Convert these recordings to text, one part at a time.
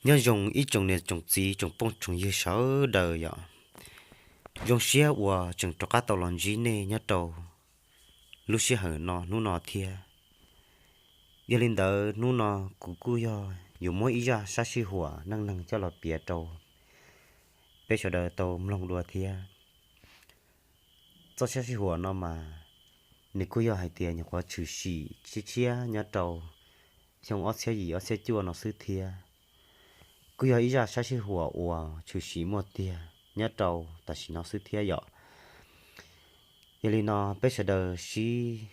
Nyob zoo ib tsoom niam tsoom txiv tsoom phooj tsoom ywg sawv daws yom. Zoo siab uas tseem rov qab tau los ntsib nej nyob rau lub sij hawm no hnub no thiab. Yog li ntawd hnub no kuv kuj yog yuav muab ib zaj sab sij huam neej neeg coj los piav rau peb sawv daws tau mloog dua thiab. Txoj sab sij huam no mas nws kuj yog hais tias nyuam qhuav tshwm sim tshiab tshiab nyob rau xyoo ob txhiab yim ob txhiab cuaj no xwb thiab. Kuj yog ib zaj sab sij huam uas tshwm sim muaj tiag nyob rau tam sim no xwb thiab yom. Yog li no peb sawv daws sib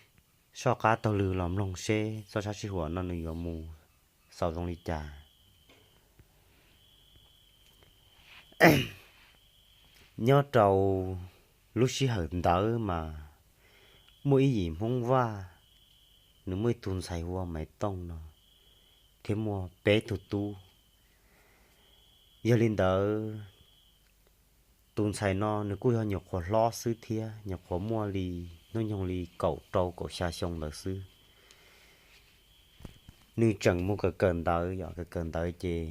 soj qab taug lw los mloog seb txoj sab sij huam no nws yuav mus xaus zoo li cas. Nyob rau lub sij hawm ntawd mas muaj ib yim Hmoob Vaj, nws muaj ib tug ntxhais hu ua Maiv Tooj no thiab muaj peb tug tub. Yog li ntawd tus ntxhais no nws kuj yog nyuam qhuav hlob xwb thiab, nyuam qhuav muaj li hnub nyoog li kaum rau kaum xya xyoo ntawd xwb. Nws tseem mus kawm kawm ntawv, yog kawm kawm ntawv ces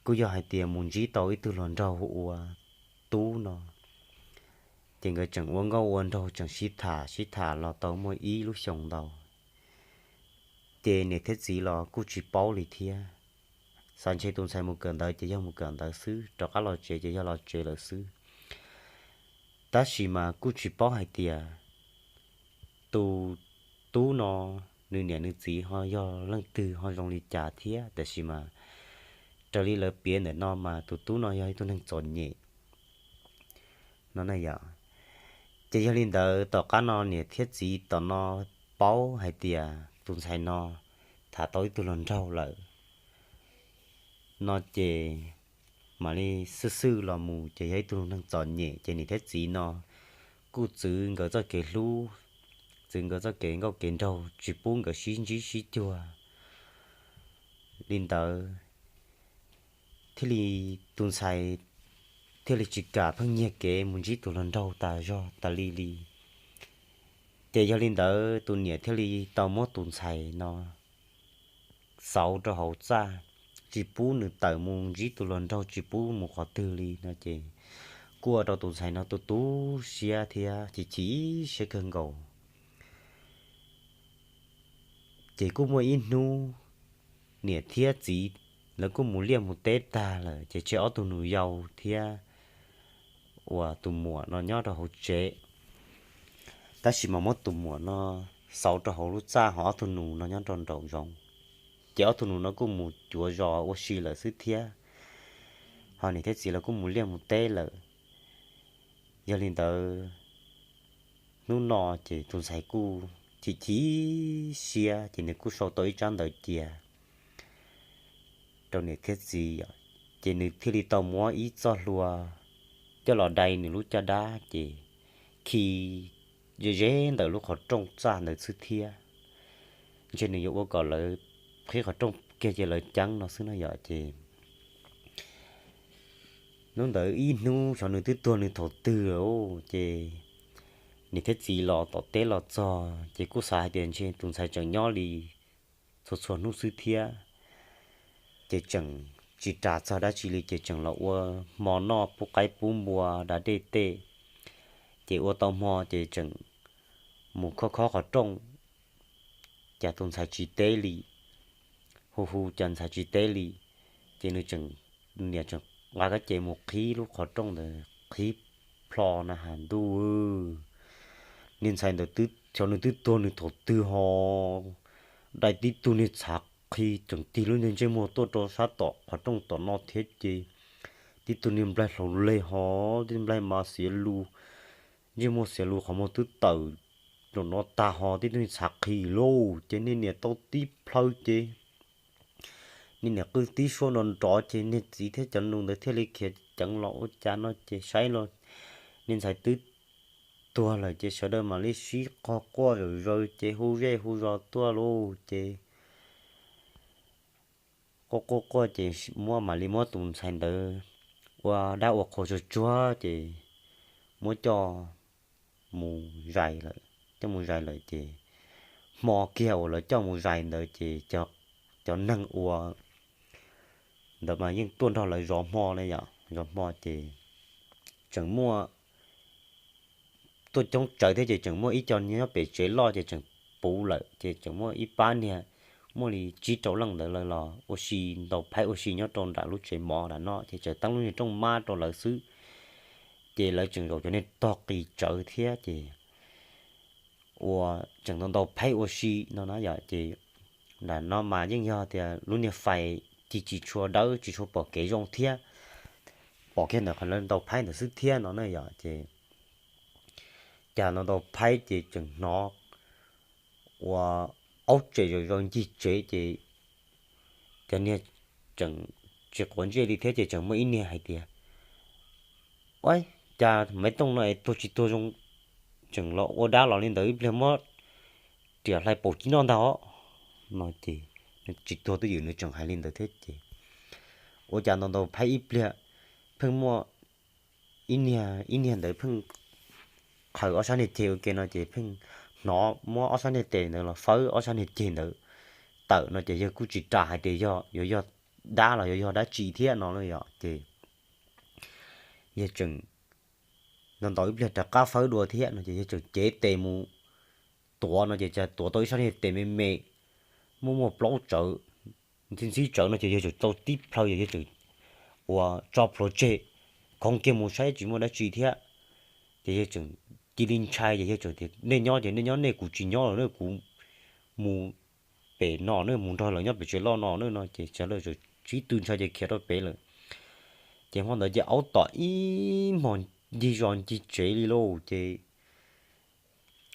kuj yog hais tias mus ntsib tau ib tug hluas nraug hu ua Tub no. Ces nkawd tseem ua nkauj ua nraug tseem sib tham sib tham los tau muaj ib lub xyoos ntau. Ces niam thiab txiv los kuj tsis paub li thiab, xav ntshe tus ntxhais mus kawm ntawv ces yog mus kawm ntawv xwb, rov qab los tsev ces yog los tsev lawm xwb. Tab sis mas kuj tsis paub hais tias tus Tub no nws niam nws txiv ho yog leej twg ho zoo li cas thiab, tab sis mas raws li lawv piav ntawm no mas tus Tub no yog ib tug neeg txom nyem no na yom. Ces yog li ntawd tom qab no niam thiab txiv tom no paub hais tias tus ntxhais no tham tau ib tug hluas nraug lawm no ces mam li xwj xwj los mus ces yog ib tug neeg txom nyem, ces niam thiab txiv no kuj txwv nkawd txoj kev hlub, txwv nkawd txoj kev nkauj kev nraug tsis pub nkawd sib ntsib sib cuag li ntawd. Thiaj li tus ntxhais thiaj li tsis kam pheej nyiag kev mus ntsib tus hluas nraug tas zog tas li li. Ces yog li ntawd tus niam thiaj li tau muab tus ntxhais no xauv rau hauv txaj, tsis pub nws tawm mus ntsib tus hluas nraug, tsis pub mus qhov twg li no ces kuj ua rau tus ntxhais no tu tu siab thiab chim chim siab kawg nkaus. Ces kuj muaj ib hnub niam thiab txiv lawv kuj mus liaj mus teb tag lawm ces tseg ob tug nus yau thiab uas tus muam no nyob rau hauv tsev. Tab sis mas muab tus muam no xauv rau hauv lub txaj, ho ob tug nus no nyob rau nraum zoov. Ces ob tug nus no kuj mus cuav zos ua si lawm xwb thiab, ho niam thiab txiv lawv kuj mus liaj mus teb lawm. Yog li ntawd hnub no ces tus ntxhais kuj chim chim siab ces nws kuj sau tau ib tsab ntawv cia rau niam thiab txiv, ces nws thiaj li tau muab ib txoj hlua coj los dai nws lub caj dab ces khi ze ze ntawm lub qhov rooj txaj ntawd xwb thiab. Ntshe nws yuav ua kom lawv qhib qhov rooj kiag ces lawv ceeb no xwb no yom. Ces hnub ntawd ib hnub xyov nws twb tuag nws thaum twg lawm ces niam thiab txiv los tom teb los txog ces kuj xav hais tias ntshe tus ntxhais tseem nyob li txhua txhua hnub xwb thiab. Ces tseem tsis ras txog dab tsi li ces tseem los ua hmo noj pub qaib pub npua da dej tej. Ces ua tau hmo ces tseem mus khob khob qhov rooj, cas tus ntxhais tsis teb li, hu hu cas ntxhais tsis teb li. Ces nws tseem, niam tseem nqa kab ces mus qhib lub qhov rooj ntawd qhib plho na has ntuj, niag ntxhais ntawd twb xyov nws twb tuag nws thaum twg ho dai tib tug niag txhav qhi tseem tig lub niag ntsej muag tuaj rau sab tom qhov rooj tom no thiab ces tib tug niag nplaig hlau leg ho, tib nplaig mas xiav lus, ntsej muag xiav lus qhov muag twb tawm nraum no tag ho tib tug niag txhav qhi lauj. Ces niag niam tau tib plhaw ces niag niam qw tib suab nrov nrov ces niag txiv thiab cov nus ntawd thiaj li khiav ceev los ua cas no ces saib los niag ntxhais twb tuag lawm ces sawv daws mam li sib qog quaj zom zaws ces hu zej hu zos tuaj lauj. Ces quaj quaj quaj ces muab, mam li muab tus ntxhais ntawd ua dab ua qhua tsuag tsuag ces muab coj mus zais lawm. Coj mus zais lawm ces hmo kiag uas lawv coj mus zais ntawd ces cov neeg ua ntawd mas yeej tuaj nrog lawv zov hmo na yom, zov hmo ces tseem muaj tuaj coob tsawv thiab ces tseem muaj ib co nyob pem tsev loj ces tseem puv lawm ces tseem muaj ib pab niag muaj li tsib rau leej ntawd lawv los ua si ntaus phaib ua si nyob rau nram lub tsev mov nram no ces tseem teeb lub niag rooj mab rau lawv xwb. Ces lawv tseem zaum cov niag tog qis tsawv thiab ces ua tseem ntaus ntaus phaib ua si no na yom ces nram no mas yeej yog tias lub niag fais ci tsis tshua dawb tsis tshua pom kev zoo thiab, pom kiag ntawm qhov lawv ntaus phaib ntawd xwb thiab no na yom ces cas ntaus ntaus phaib ces tseem hnov ua aub tsem zom zaws ncig tsev ces cov niag tseem tsis quav ntsej li thiab ces tseem muaj ib niag hais tias, Ua cas maiv tooj no es tuag tsis tuag zoo, tseem los ua dab los li ntawd ib pliag muab riam hlais paum ci noj ntag os no ces nws tsis tuag twj ywm nws tseem hais li ntawd thiab ces ua cas ntaus ntaus phaib ib pliag pheej muaj ib niag ib niag ntawd pheej qhaws ob sab niag ceg ua ke no ces pheej hnov muab ob sab niag tes ntawd los fawb ob sab niag ceg ntawd tawm no ces yawg kuj tsis ras hais tias yog yuav yog dab los yuav yog dab tsi thiab no na yom ces yawg tseem ntaus ntaus ib pliag rov qab fawb dua thiab no ces yawg tseem cev tes mus tuav no ces cas tuav tau ib sab niag tes me me muaj muaj plaub tsawv ntxhib ntxhib tsawv no ces yawg tseem tau tib plhaw ces yawg tseem ua tso plhuav tseg, khoov kiag mus saib tsis muaj dab tsi thiab. Ces yawg tseem cia li ntshai ces yawg tseem tias, Nej nyob ces nej nyob nej, kuv tsis nyob lawm na, kuv mus pem no na, mus nrog lawv nyob pem tsev loj no na no ces tsam lawv tseem sib tw ntshai ces khiav rau pem lawm. Ces hmo ntawd ces aub tom ib hmos ncig zos ncig tsev li lauj ces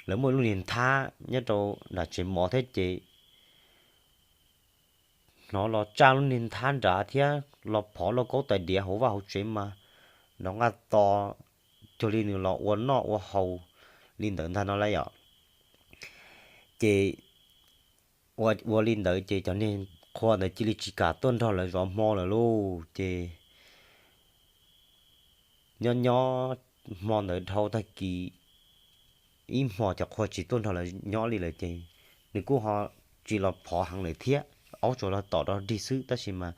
lawv muaj ib lub niag nthab nyob rau nram tsev mov thiab ces hnov los tsaj lub niag nthab nrad thiab los phov lauj kaub tais diav hauv vaj hauv tsev mas nrov nqaj to cuag li nws los ua noj ua haus li ntawd ntag no lauj yom. Ces ua ua li ntawd ces cov niag qhua ntawd cia li tsis kam tuaj nrog lawv zov hmo lawm lauj ces nyob nyob hmo ntawd dhau tag kis ib hmos cov qhua tsis tuaj nrog lawv nyob li lawm ces nws kuj ho tsis los phov heev lawm thiab, aub tsuas los tom rau dig xwb tab sis mas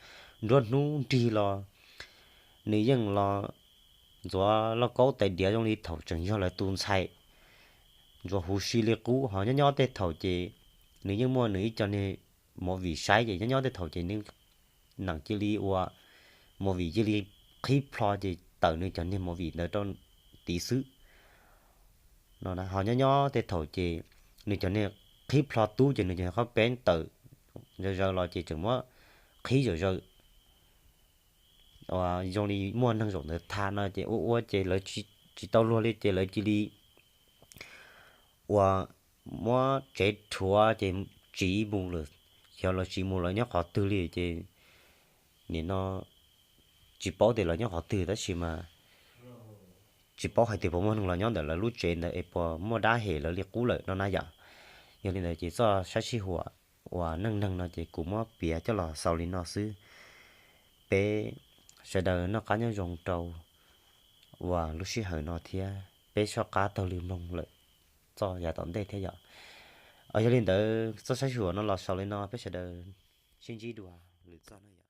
nruab hnub nrig los nws yeej los ntxuav lauj kaub tais diav zoo li thaum tseem yog lawv tus ntxhais, ntxuav huv si li qub. Ho nyob nyob tej thaum ces nws yeej muaj nws ib co niag movie saib ces nyob nyob tej thaum ces nws nees cia li ua movie cia li qhib plho ces tawm nws cov niag movie ntawd rau tid xwb no. Ho nyob nyob tej thaum ces nws cov niag qhib plho tub ces nws cov niag qhob peeb tawm zaws zaws los ces tseem muab qhib zaws zaws zoo li muaj neeg zaum ntawd tham no ces ua ua ces lawv tsis tau luag li ces lawv cia li ua muab tsev rhuav ces tsiv mus lawm. Xyov lawv tsiv mus lawv nyob qhov twg li ces nim no tsis paub tias lawv nyob qhov twg tab sis mas tsis paub hais tias puas muaj neeg los nyob ntawm lawv lub tsev ntawd es puas muaj dab hem lawv li qub lawm no na yom. Yog li ntawd ces txoj saib sij huam uas neej neeg no ces kuv muab piav coj los xaus li no xwb. Peb sawv daws noj qab nyob zoo rau uas lub sij hawm no thiab peb soj qab taug lw mloog lawm txoj yav tom ntej thiab yom. Yog li ntawd txoj saib sij huam no los xaus li no, peb sawv daws sib ntsib dua lwm txoj no yom.